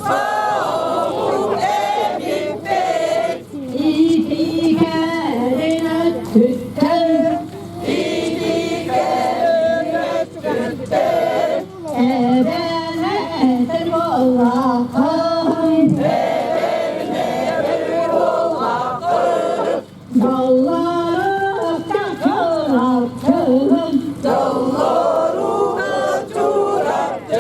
Туспа омук эбиппит. Итиикэрин өттүттэн Итиикэрин өттүттэн Эбээнэтэр буоллаххын Эбээнэтэр буоллаххын Долларыттан чурапчыгын Доллоруга чурапчыгын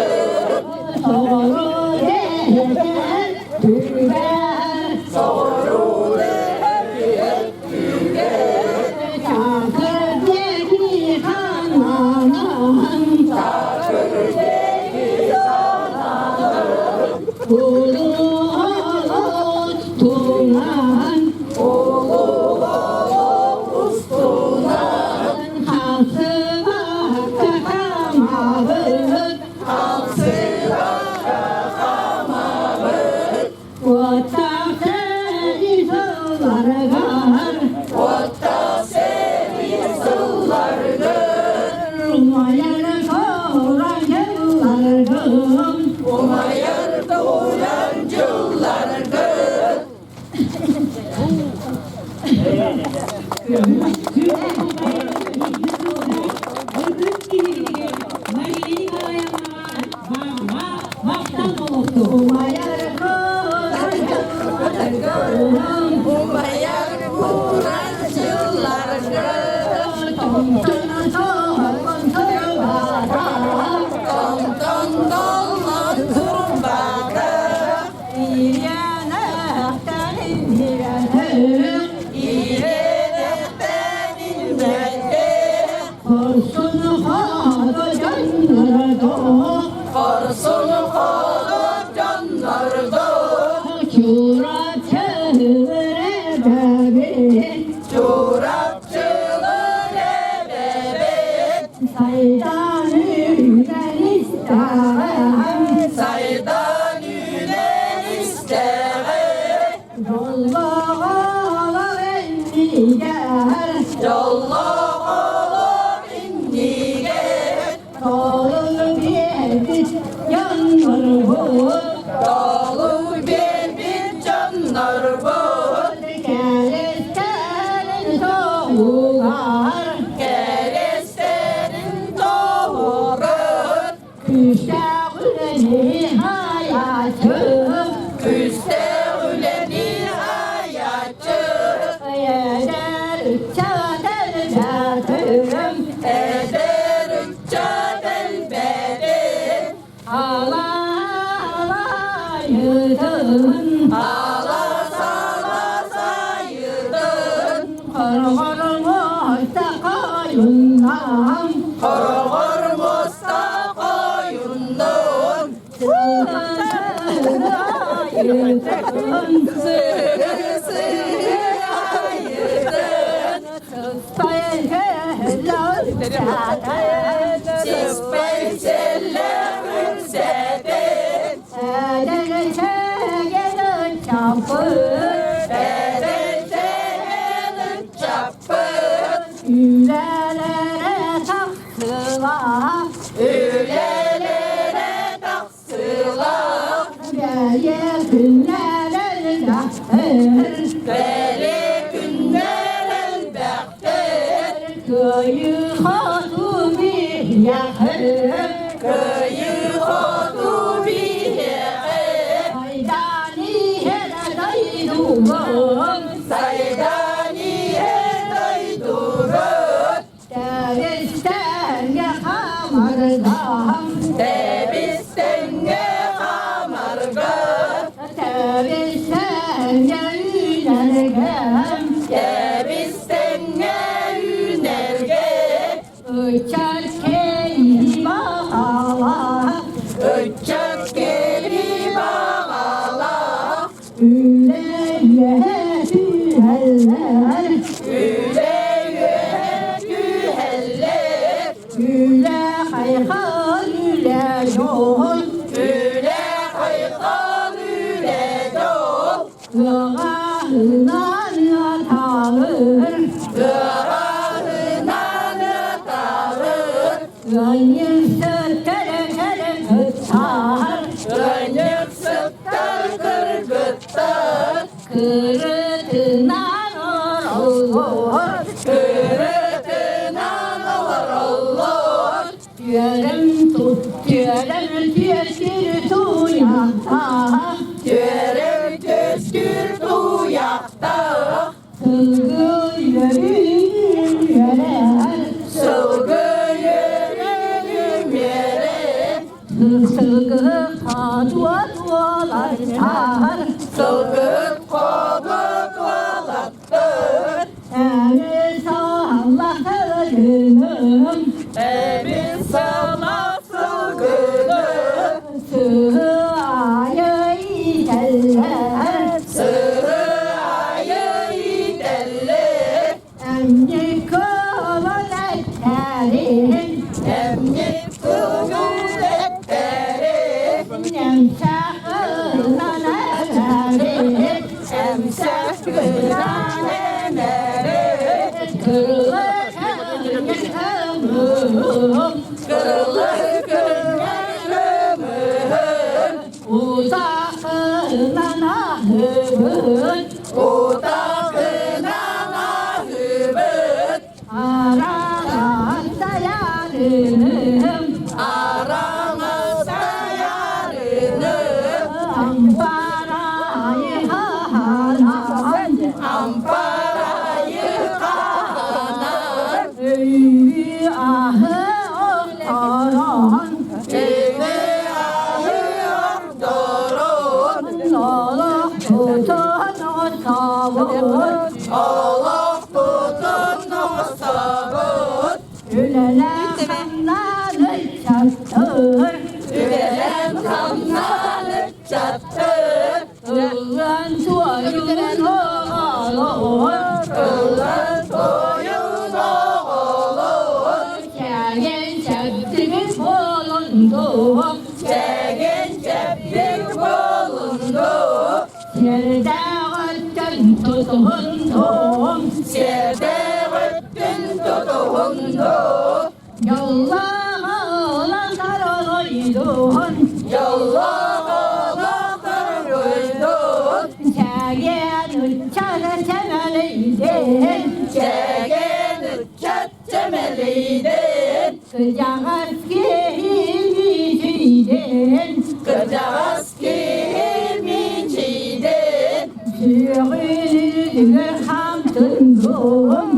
Соҕуруу дэһэр түгэр Соҕуруу дэһэр түгэр Чакыр диэки хананан Чакыр диэки сананан Улуу тунан Улуу олох устунан Хасыбакка хамабыт Хамсыбакка хамабыт Уоттаах сэрии сылларыгар Уоттаах сэрии сылларыгар Умайар куран дьылларгын Умайар куран дьылларгын Умайар куран дьылларгын Умайар куран дьылларгын Томтон тоһоҕон турбата Томтон доллон турбата Ириэнэхтэн иһирэтин Ириэнэхтэн иҥмэтэх Хорсун хоодо дьоннорго Хорсун хоодо дьоннорго Чурапчы эбэбит Чурапчылар эбэбит Сайдан үүнэн истэҕин Сайдан үүнэн истэҕин Дьоллоох олох иннигэр Дьоллоох олох иннигэр Толук биэрбит дьоннорбут Толук биэрбит дьоннорбут Кэрэстэрин соһугар Кэрэстэрин тоһугар Күүстээх үлэни айааччы Күүстээх үлэни айааччы Эдэр ыччат элбээтим Эдэр ыччат элбээтин Алаалайытын Ала-сала сайытын Хороҕор муоста хойуннам Хороҕор муоста хойуннун Айытын Сыһы-сыһы айытын Сиспэй сэллэх үксэтин Эдэрчээн ыччаппыт Үлэлэрэ тахсыылаах Бэлиэ күннэр элбэхтэр Кыайыы-хотуу биһиэхэ Кыайыы-хотуу биһиэхэ Айдаан иһэр дойдубун Сайдан иһэр дойдубут Тэбис-тэҥҥэ хамардаһан Тэбис-тэҥҥэ хаамарга Тэбис-тэҥҥэ үүнэргэм Тэбис-тэҥҥэ үүнэргэ Ыччат кэлии баҕалаах Ыччат кэлии баҕалаах Үлэ үөһэ түһэллэр Үлэ үөһэ түһэллэр Үлэ хайҕал үлэ дьол Үлэ хайҕал үлэ дьол Ыаҕаһынан ыатаҕын Ыаҕаһынан ыатаҕын Ыанньыксыттары кэлэн кыттар Ыанньыксыттары. Уолаттар Кырытынан олороллор Кырытынан олороллор Түөрэм тут түөрэм түөскүр туйахтаах Түөрэм түөскүр туйахтаах Сылгы үөрүн үөрэр Сылгы үөрүн үөрэр Сылгы хотуо туолаттар Сылгы хотуо туолаттар Эми сааллахырыным Эми сала сылгыным Сыһы айы итэллэр Сыһы айы итэллэр Эмни кылын эттерин Эмни кылын эттерин Эмсэ кылынан эмэрин Эмсэ кылынан эмэрин Кырылы кымым Кырылы кымым Утахынан аһыбыт Утахынан аһыбыт Араҥас таярыным Араҥас таярыным Ампарайы хаһанан Ампарайы хаһанан Өйү аһы охторон Өйү аһы охторон Олох тутун отобут Олох тутун отобут Үлэлээн хамнаан ыччаттыр Үлэлээн хамнаан ыччаттыр Ыллан туойун оҕолор Ыллан туойун оҕолор Чэгиэн чэбдигин буолунду Чэгиэн чэбдик буолунду Сиэрдээх өттүн тутуһунду Сиэрдээх өттүн тутуһунду Дьоллоох олохтор олойдун Дьоллоох олохтор олойдун Чэгиэн ыччат чэмэлийдин Чэгиэн ыччат чэмэлийдин Кырдьаҕас киһи миичийдин Кырдьаҕас киһи миичийдин Сүөҕүлүгэр хаамтынгун.